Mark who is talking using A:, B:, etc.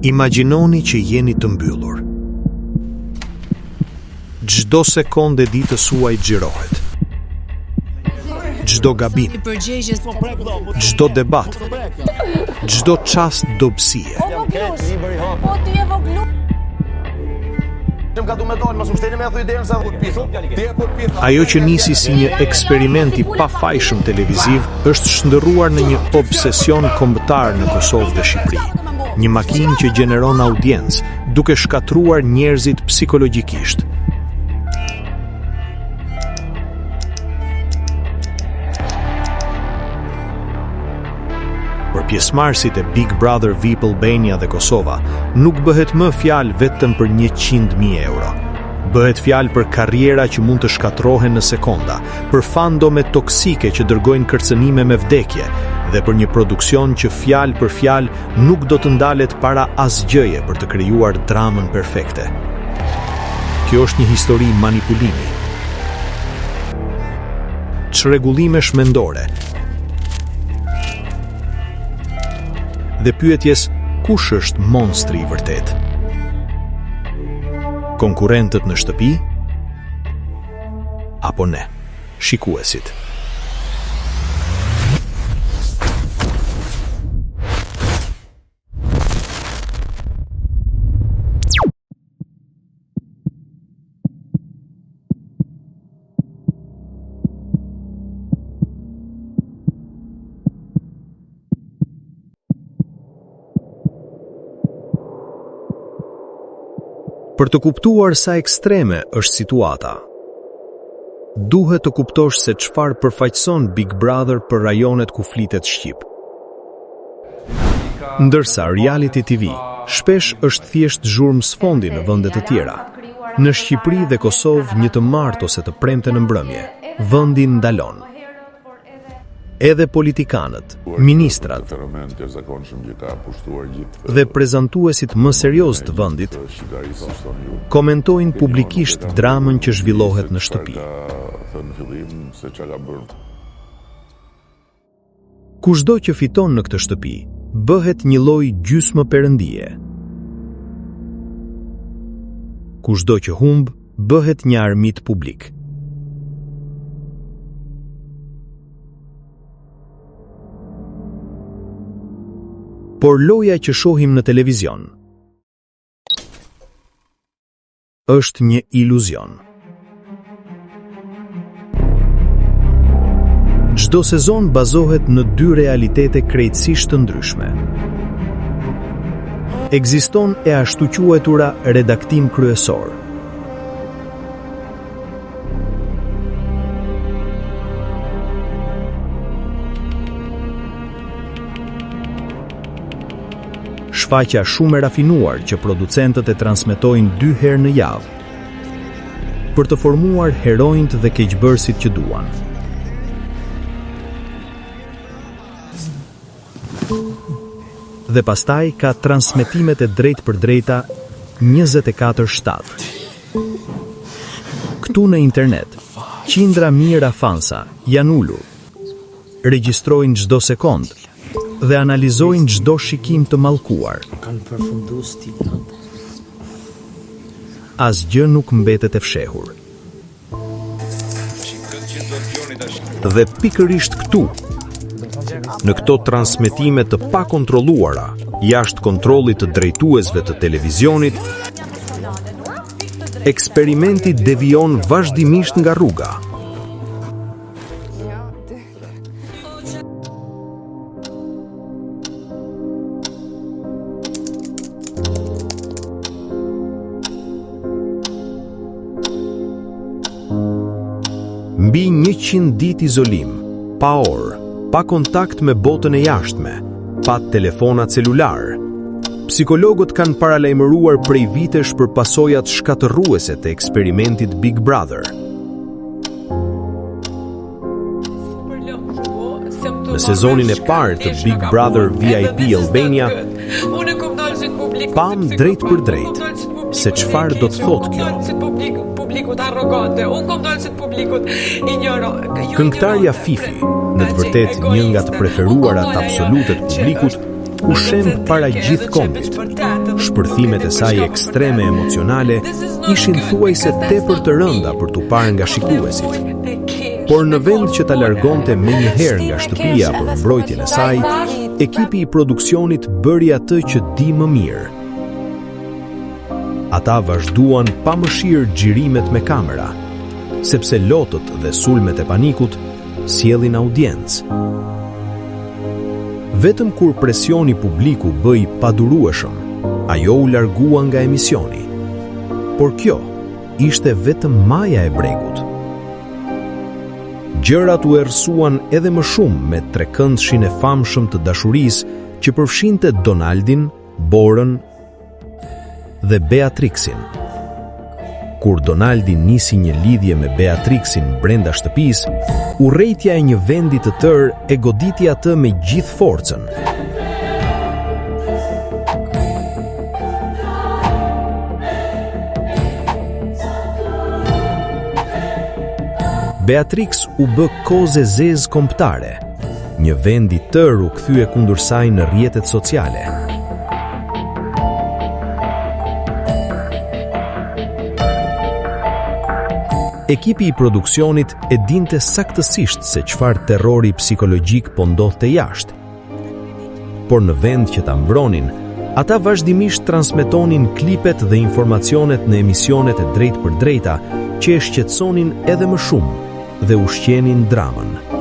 A: Imagjinoni që jeni të mbyllur. Çdo sekondë e ditës suaj xhirohet. Çdo gabim, çdo debat, çdo çast dobësie. Ajo që nisi si një eksperiment i pafajshëm televiziv është shndërruar në një obsesion kombëtar në Kosovë dhe Shqipëri. Një makinë që gjeneron audiencë, duke shkatërruar njerëzit psikologjikisht. Për pjesëmarrësit e Big Brother VIP Albania dhe Kosova, nuk bëhet më fjalë vetëm për 100.000 euro. Bëhet fjalë për karriera që mund të shkatërrohen në sekonda, për fandome toksike që dërgojnë kërcënime me vdekje dhe për një produksion që fjalë për fjalë nuk do të ndalet para asgjëje për të krijuar dramën perfekte. Kjo është një histori manipulimi, çrregullimesh mendore dhe pyetjes kush është monstri i vërtetë. Konkurrentët në shtëpi apo ne, shikuesit. Për të kuptuar sa ekstreme është situata, duhet të kuptosh se çfarë përfaqëson Big Brother për rajonet ku flitet shqip. Ndërsa reality TV shpesh është thjesht zhurmë sfondi në vende të tjera. Në Shqipëri dhe Kosovë një të martë ose të premte në mbrëmje, vendi ndalon. Edhe politikanët, ministrat dhe prezantuesit më seriozë të vendit komentojnë publikisht dramën që zhvillohet në shtëpi. Kushdo që fiton në këtë shtëpi, bëhet një lloj gjysmë perëndie. Kushdo që humb, bëhet një armik publik. Por loja që shohim në televizion është një iluzion. Çdo sezon bazohet në dy realitete krejtësisht të ndryshme. Ekziston e ashtuquajtura redaktim kryesor. Shfaqja shumë e rafinuar që producentët e transmetojnë dy herë në javë për të formuar heronjtë dhe keqbërësit që duan. Dhe pastaj ka transmetimet e drejtpërdrejta 24/7. Këtu në internet, qindra mijëra fansa janë ulur, regjistrojnë çdo sekondë dhe analizojnë çdo shikim të mallkuar.
B: Kanë përfundu stilat.
A: Asgjë nuk mbetet e fshehur. Dhe pikërisht këtu, në këto transmetime të pakontrolluara, jashtë kontrollit të drejtuesve të televizionit, eksperimenti devijon vazhdimisht nga rruga. Mbi 100 ditë izolim, pa orë, pa kontakt me botën e jashtme, pa telefona celularë. Psikologët kanë paralajmëruar prej vitesh për pasojat shkatërruese të eksperimentit Big Brother. Në sezonin e parë të Big Brother VIP Albania, pamë drejtpërdrejt se çfarë do të thotë kjo. Këngëtarja Fifi, në të vërtetë një nga të preferuarat absolute të publikut, u shemb para gjithë kombit. Shpërthimet e saj ekstreme emocionale ishin thuajse tepër të rënda për t'u parë nga shikuesit. Por në vend që ta largonte menjëherë nga shtëpia për mbrojtjen e saj, ekipi i produksionit bëri atë që di më mirë. Ata vazhduan pa mëshirë xhirimet me kamera, sepse lotët dhe sulmet e panikut sjellin audiencë. Vetëm kur presioni publik u bë i padurueshëm, ajo u largua nga emisioni. Por kjo ishte vetëm maja e bregut. Gjërat u errësuan edhe më shumë me trekëndëshin e famshëm të dashurisë që përfshinte Donaldin, Borën dhe Beatrixin. Kur Donaldi nisi një lidhje me Beatrixin brenda shtëpisë, urrejtja e një vendi të tërë e goditi atë me gjithë forcën. Beatrix u bë kozë e zezë kombëtare. Një vend i tërë u kthye kundër saj në rrjetet sociale. Ekipi i produksionit e dinte saktësisht se çfarë terrori psikologjik po ndodhte jashtë. Por në vend që ta mbronin, ata vazhdimisht transmetonin klipet dhe informacionet në emisionet e drejtpërdrejta që e shqetësonin edhe më shumë dhe ushqenin dramën.